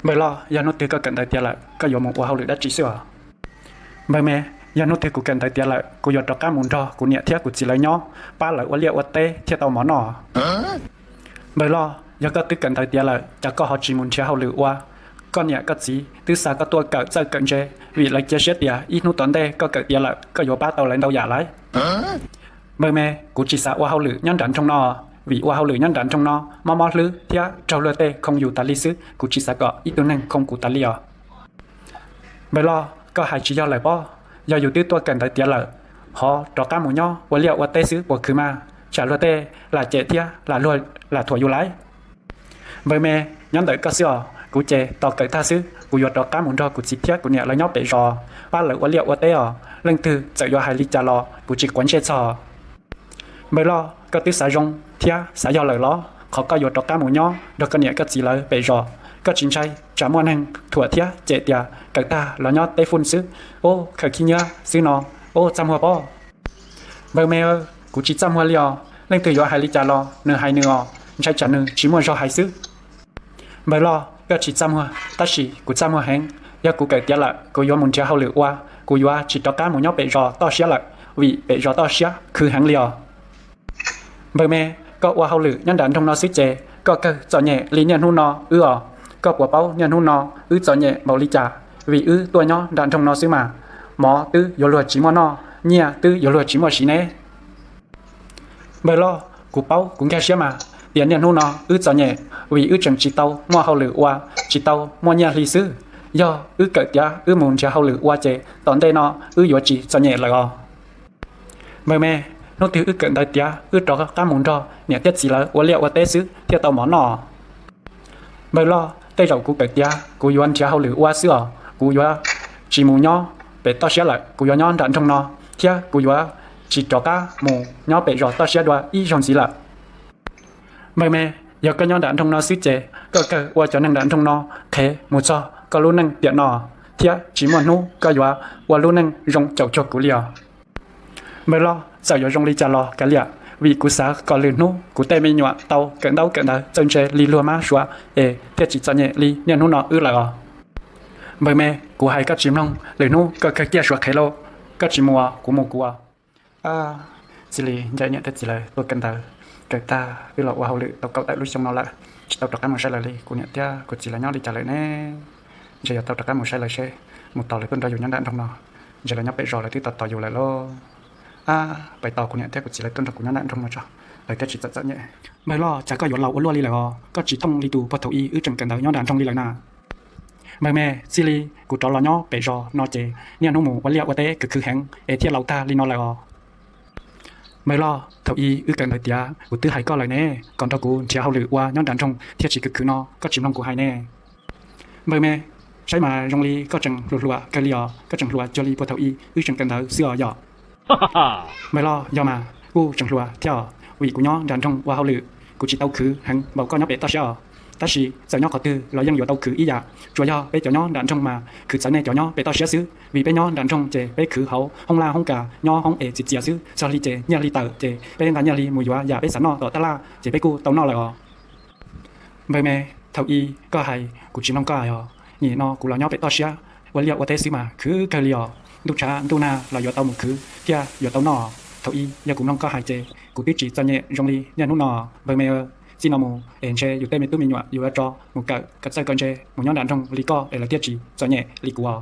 Npawg Loj, yog hnub twg koj kawm ntawv tiav lawm koj yuav mus ua hauj lwm dab tsi xwb os? Npawg Me, yog hnub twg kuv kawm ntawv tiav lawm kuv yuav rov qab mus nrog kuv niam thiab kuv txiv lawv nyob pab lawv ua liaj ua teb thiaj tau mov noj. Npawg Loj, yog koj twb kawm ntawv tiav lawm cas koj ho tsis mus nrhiav hauj lwm ua? Koj niam koj txiv twb xa koj tuaj kawm txawj kawm ntse vim lawv cia siab tias ib hnub tom ntej koj kawm tiav lawm koj yuav pab tau lawv ntau yam lawm. Npawg Me, kuv tsis xav ua hauj lwm nyob nram nroog no, vim ua hauj lwm nyob nram nroog no mob mob hlwb thiab raug luag tej khoo yus tas li xwb, kuv tsis xav kom ib tug neeg khoo kuv tas li os. Npawg Loj, koj hais tsis yog lawm pob. Yog yus twb tuaj kawm ntawv tiav lawm, ho rov qab mus nyob ua liaj ua teb xwb puas khwv mas? Tsam luag tej lam cem thiab lam luag lam thuam yus lawm. Npawg Me, nyob ntawm koj xwb os, kuv ces tos kawm tag xwb kuv yuav rov qab mus nrog kuv txiv thiab kuv niam lawv nyob pem zos pab lawv ua liaj ua teb os, leej twg txawm yuav hais li cas los kuv tsis quav ntsej txog. Npawg Loj, koj twb xav zoo thiab xav yog lawm los qhov koj yuav rov qab mus nyob nrog koj niam koj txiv lawv pem zos, koj tsis ntshai tsam muaj neeg thuam thiab cem tias kawm tag los nyob teb fun xwb, ub khaws khib nyiab xwb no, ub txaj muag pob. Npawg Me, kuv tsis txaj muag li os, leej twg yuav hais li cas los nws hais nws os, ntshai tsam nws tsis muaj zog hais xwb. Npawg Loj, koj tsis txaj muag tab sis kuv txaj muag heev. Yog kuv kawm tiav lawm kuv yuav mus nrhiav hauj lwm ua, kuv yuav tsis rov qab mus nyob pem zos toj siab lawm, vim pem zos toj siab khwv heev li os. Npawg Me, koj ua hauj lwm nyob nram nroog no xwb ces koj kawg txom nyem li niaj hnub no wb os. Koj puas paub niaj hnub no wb txom nyem npaum li cas? Vim wb tuaj nyob nram nroog no xwb mas, mov twb yuav luag tsis muaj noj, nyiaj twb yuav luag tsis muaj siv ne. Npawg Loj, kuv paub kuv nkag siab mas tias niaj hnub no wb txom nyem vim wb tseem tsis tau muaj hauj lwm ua, tsis tau muaj nyiaj hli xwb. Yog wb kawm tiav wb mus nrhiav hauj lwm ua ces tom ntej no wb yuav tsis txom nyem lawm os. Npawg Me, hnub twg wb kawm ntawv tiav wb rov qab mus nrog niam thiab txiv lawv ua liaj ua teb xwb thiaj tau mov noj. Npawg Loj, tej zaum kuv kawm tiav kuv yuav nrhiav hauj lwm ua xwb os, kuv yuav tsis mus nyob pem toj siab lawm, kuv yuav nyob nram nroog no, thiab kuv yuav tsis rov qab mus nyob pem zos toj siab dua ib zaug ntxiv lawm. Npawg Me, yog koj nyob nram nroog no xwb ces koj kawg ua cov neeg nram nroog no qhev mus txog koj lub neej tiam no, thiab tsis muaj hnub koj yuav ua lub neej zoo caum cuag kuv li os. Npawg Loj, txawm yuav zoo li cas los kav liam, vim kuv xav kom lwm hnub kuv tej me nyuam tau kawm ntaub kawm ntawv txawj ntse li luag mab suav es thiaj tsis txom nyem li niaj hnub no wb lawm os. Npawg Me, kuv hais koj tsis mloog, lwm hnub koj kawg ciaj suav qhev lauj, koj tsis mus kuv mus kuv. Txij li ncaim niam thiab txiv lawv tuaj kawm ntawv, kawm tag wb los ua hauj lwm tau kaum tawm lub xyoo no lawm, tsis tau rov qab mus saib lawv li. Kuv niam thiab kuv txiv lawv nyob li cas lawm ne? Ntshe yuav tau rov qab mus saib lawv seb, mus tos lawv tuaj nrog yus nyob nram nroog no. Ntshe lawv nyob pem zos lawv twb tos tos yus lawm lauj. Ab, pais tos kuv niam thiab kuv txiv lawv tuaj nrog kuv nyob nram nroog no tso, lawv thiaj tsis txom txom nyem. Npawg Loj, cas koj yuav laus ua luaj li lawm os, koj tsis thooj li tus puag thaum ub wb tseem kawm ntawv nyob nram nroog li lawm na. Npawg Me, txij li kuv rov los nyob pem zos no ces niaj hnub mus ua liaj ua teb khwv khwv heev es thiaj laus tag li no lawm os. Npawg Loj, thaum ub wb kawm ntawv tiav kuv twb hais koj lawm ne, kom nrog kuv nrhiav hauj lwm ua nyob nram nroog thiaj tsis khwv khwv no, koj tsis mloog kuv hais ne. Npawg Me, saib mas zoo li koj tseem hluas hluas kawg li os, koj tseem hluas cuag li puag thaum ub wb tseem kawm ntawv xwb os yom. Npawg Loj, yog mas kuj tseem hluas thiab os, vim kuv nyob nram nroog ua hauj lwm kuv tsis tau khwv heev npaum koj nyob pem toj siab os. Tab sis txawm nyob qhov twg los yeej yuav tau khwv ib yam, tsuas yog peb cov nyob nram nroog mas khwv txawv nej cov nyob pem toj siab xwb, vim peb nyob nram nroog ces peb khwv hauv hoob laj hoob kas nyob hoob es txiv txias xwb, txog li ces nyiaj hli tawm ces peb nqa nyiaj hli mus yuav yam peb xav noj tom taj laj ces peb kuj tau noj lawm os. Npawg Me, thaum ub koj hais kuv tsis mloog koj hais os, nim no kuv los nyob pem toj siab ua liaj ua teb xwb mas khwv kawg li os, ntuj tshav ntuj nag los yuav tau mus khwv thiaj yuav tau noj. Thaum ub yog kuv mloog koj hais ces kuv twb tsis txom nyem zoo li niaj hnub no. Npawg Me, txij no mus es ntshe yus tej me tub me nyuam yus yuav tso mus kawm kom txawj kom ntse mus nyob nram nroog li koj es lawv thiaj tsis txom nyem li kuv os.